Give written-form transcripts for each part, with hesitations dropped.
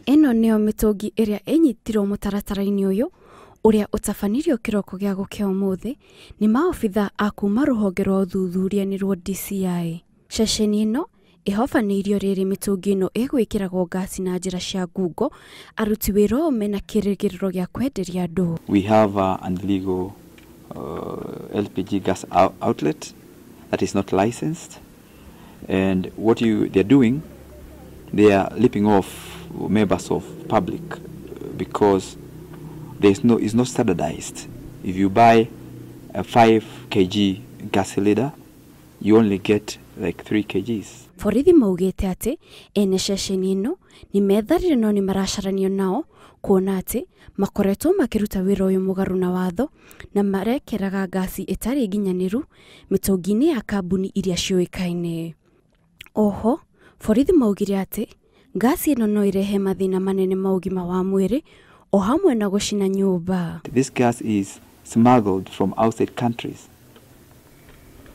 Ĩno nĩyo mĩtũngi ĩrĩa ĩnyitirwo mũtaratara-inĩ ũyũ ũrĩa ũtabanirio kĩroko gĩa gũkĩa ũmũthĩ nĩ maobitha a kuma rũhonge rwa ũthuthuria nĩruo DCI. Ceceni ĩno ĩhobanĩirio rĩrĩ mĩtũngi ĩno ĩgwĩkĩragwo ngasi na njĩra cia ngungo, aruti wĩra ũyũ mena kĩrĩgĩrĩro gĩa kwenderia andũ. We have an illegal LPG gas outlet that is not licensed, and what they're doing, they are ripping off members of public because it's not standardized. If you buy a 5 kg gas cylinder, you only get like 3 kgs. Borithi maugĩte atĩ ene ceceni ĩno nĩ metharire no nĩ maracaranio nao kuona atĩ makoretwo makĩruta wĩra ũyũ mũgarũ na watho na marekeraga ngasi ĩtarĩ nginyanĩru mĩtũngi-inĩ ya kambuni iria ciũĩkaine. Oho, borithi maugire atĩ ngasi ĩno no ĩrehe mathĩna manene ma ũgima wa mwĩrĩ o hamwe na gũcina nyũmba. This gas is smuggled from outside countries,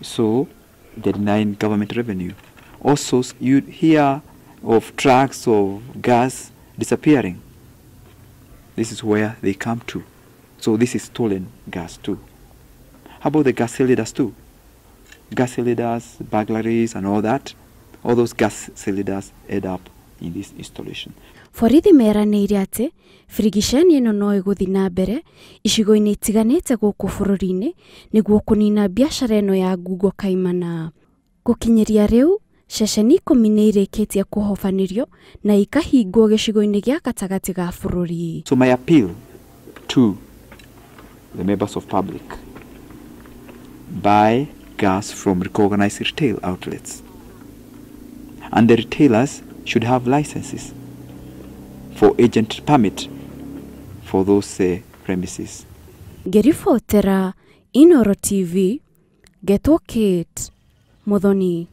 so they're denying government revenue. Also, you hear of trucks of gas disappearing. This is where they come to. So this is stolen gas too. How about the gas cylinders too? Gas cylinders, burglaries and all that. All those gas cylinders add up in this installation. Borithi meranĩire atĩ birigiceni ĩno no ĩgũthiĩ na mbere icigo-inĩ itiganĩte gũkũ bũrũri-inĩ nĩguo kũnina biacara ĩno ya ngungo kaimana. Gũkinyĩria rĩu, ceceni 10 nĩ irĩkĩtie kũhobanĩrio na ikahingwo gĩcigo-inĩ gĩa gatagatĩ ga bũrũri. So my appeal to the members of public, buy gas from recognized retail outlets. And the retailers should have licenses for agent permit for those premises. Ngĩribotera Inooro TV, Ngetwo Kate Muthoni.